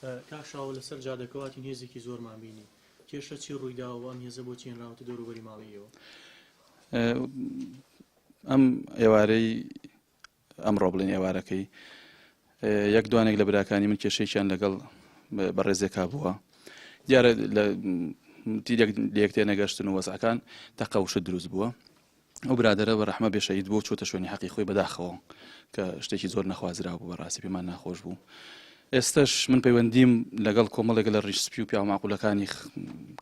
کاک شاوە لەسەر جادەکەوە هاتین هێزێکی زۆرمان بینی کێشە چی ڕوویداوە و ئەم هێزە بۆچی هێنراوەتە دەوروبەری ماڵی ئێوە؟ ئەم ئێوارەی ئەمڕۆ بڵێن ئێوارەکەی یەک دوانێک لە براکانی من کێشەیەکیان لەگەڵ بەڕێزێکا بووە دیارە لە تیرێک لەیەک تێنەگەشتن و وەزعەکان تەقەوشە دروست بووە ئەو برادەرە بە ڕەحمە بێ شەهید بوو چۆتە شوێنی حەقی خۆی بەداخەوە کە شتێکی زۆر نەخوازرا بوو بەڕاستی پێمان ناخۆش بوو ئێستش من پەیوەندیم لەگەڵ کۆمەڵێک لە ڕیش سپی و پیاوماقولەکانی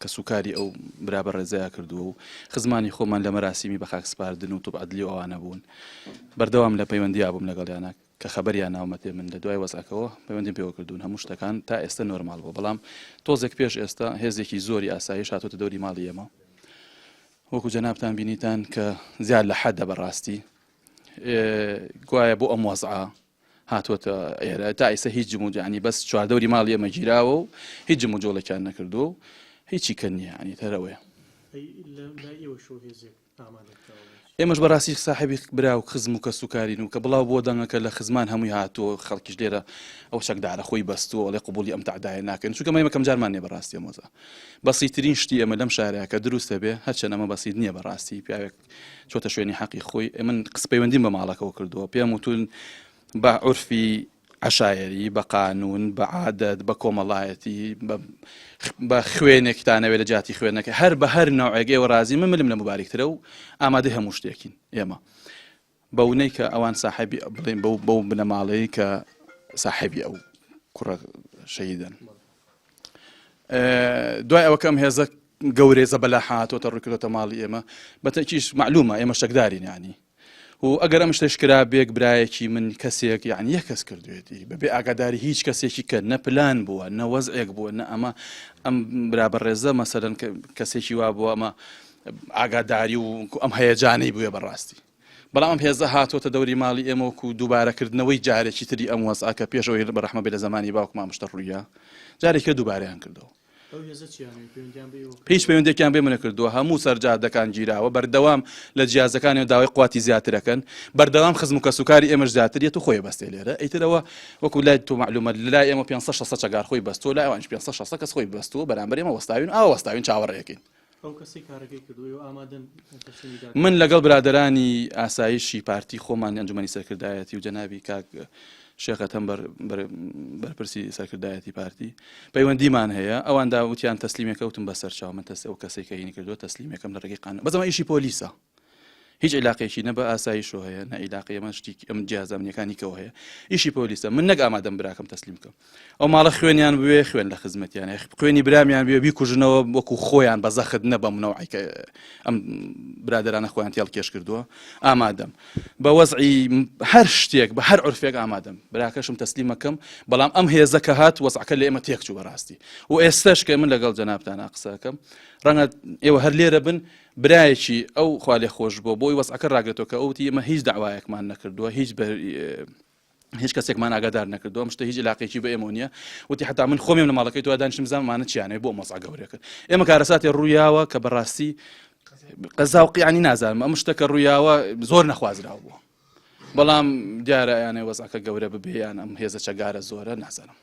کەسوکاری ئەو برا بە ڕێزەیە کردووە و خزمانی خۆمان لە مەراسیمی بە خاک سپاردن و طب عدلی و ئەوانە بوون بەردەوام لە پەیوەندیا بووم لەگەڵیانە کە خەبەریان ناومەتێ من لە دوای وەزعەکەوە پەیوەندیم پێوە کردوون هەموو شتەکان تا ئێستا نۆرمال بوو بەڵام تۆزێک پێش ئێستا هێزێکی زۆری ئاسایش هاتۆتە دەوری ماڵی ئێمە وەکو جەنابتان بینیتان کە زیاد لە حەدە بەڕاستی گوایە بۆ ئەم وەزعە هاتووەتە ئێرە تا ئیسە هیچ جموجانی بەس چواردەوری ماڵی ئێمە گیراوە و هیچ جموجۆڵێکیان نەکردووە و هیچی کە نییە ینی تەرەوەیە ئێمەش بەڕاستی ساحێبی برا و خزم و کەسوکارین و کە بڵاو بۆ دەنگەکە لە خزمان هەمووی هاتووە خەڵکیش لێرە ئەو چەکدارە خۆی بەستووە ئەڵێ قبوڵی ئەم تەعدایە ناکەین چونکە ئەمە یەکەم جارمان نییە بەڕاستی ئەم وەزعە بەسیترین شتی ئێمە لەم شارەیە کە دروستە بێ هەرچەند ئەمە بەسیت نییە بەڕاستی پیاوێک چۆتە شوێنی حەقی خۆی من قس پەیوەندیم بە ماڵەکەەوە کردووە پێم وتون بە عورفی عەشایەری، بە قانوون، بە عادەت، بە کۆمەڵایەتی، بە خوێنێکتانەوێ لە جیاتی خوێنەکە هەر بە هەر نەوعێک ئێوە ڕازی من ملم لە موباریکترە و ئامادەی هەموو شتێکین ئێمە بەونەی کە ئەوان ساحێبی بڵێن بەو بەو بنەماڵەیە کە ساحێبی ئەو کوڕە شەهیدن دوای ئەوە کەم هێزە گەورەی زەبەلاح هاتۆتە ڕووی کردۆتە ماڵی ئێمە بەتەکیش معلومە ئێمە شەکدارین ینی و ئەگەر ئەم شتەش کرابێک برایەکی من کەسێک یعنی یەک کەس کردوێتی بەبێ ئاگاداری هیچ کەسێکی کە نە پلان بووە نە وەزعێک بووە نە ئەمە ئەم برا بەڕێزە مەسەرەن کەسێکی وا بووە ئەمە ئاگاداری و ئەم هەیەجانەی بووە بەڕاستی بەڵام ئەم هێزە هاتۆتە دەوری ماڵی ئێمە وەکو دووبارەکردنەوەی جارێکی تری ئەم وەزعە کە پێشەوەی بە ڕەحمە بێ لە زمانی باوکمان شتە ڕوویە جارێکە دووبارەیان کردەوە هیچ پەیوەندێکیان بێ منە کردووە هەموو سەرجادەکان گیراوە بەردەوام لە جیازەکانی داوای قواتی زیاترەکەن بەردەوام خزم و کەسوکاری ئێمەش زیاتریەت و خۆی بەستێ لێرە ئیترەوە وەکو لای تۆ معلومە لای ئێمە 500 چەگار خۆی بەستۆ لای ئەوانش 500 کەس خۆی بەستووە بەرامبەر ئێمە وەستاوین ئاوا وەستاوین چاوەڕێکین من لەگەڵ برادەرانی ئاسایشی پارتی خۆمان ئەنجومەنی سەرکردایەتی و جەنابی کاک شێخ ئەتەم بەرپرسی سەرکردایەتی پارتی پەیوەندیمان هەیە ئەوان دا وتیان تەسلیمەکە وتم بەسەر چاو من تەس ئەو کەسێک کە هینی کردووە تەسلیمەکەم لە ڕێگەی قانون بەزەمە ئیشی پۆلیسە هیچ عیلاقێکی نە بە ئاسایشەوە هەیە نە عیلاقی ئەمە شتی ئەم جیازە ئەمنیەکانی کەوە هەیە ئیشی پۆلیسە من نەک ئامادەم براکەم تەسلیم بکەم ئەو ماڵە خوێنیان بوێ خوێن لە خزمەتیان خوێنی برامیان بوێ بیکوژنەوە وەکو خۆیان بە زەخت نە بەم نەوعی کە ئەم برادرانە خۆیان تێڵ کێش کردووە ئامادەم بە وەزعی هەر شتێک بە هەر عرفێک ئامادەم براکەشم تەسلیمەکەم بەڵام ئەم هێزە کە هات وەزعەکە لە ئێمە تێکچوو بەڕاستی و ئێستش کە من لەگەڵ جەنابتانە قسەکەم ڕەنگە ئێوە هەر لێرە بن برایەکی ئەو خوالێخۆشبووە بۆی وەزعەکە ڕاگرتووە کە ئەو وتی ئێمە هیچ دەعوایەکمان نەکردووە هیچ بە هیچ کەسێکمان ئاگادار نەکردووە ئەم شتە هیچ علاقێکی بە ئێمەوە نییە وتی حتا من خۆمیم لە ماڵەکەی تۆ دانیشتم بزانم ئەمانە چیانەوە بۆ ئەم وەزعە گەورەیە کرد ئێمە کارەساتێ ڕوویاوە کە بەڕاستی قەزا و قیانی نازانم ئەم شتە کە ڕوویاوە زۆر نەخوازراو بووە بەڵام دیارە یانێ وەزعەکە گەورە ببێ یان ئەم هێزە چەگارە زۆرە نازانم.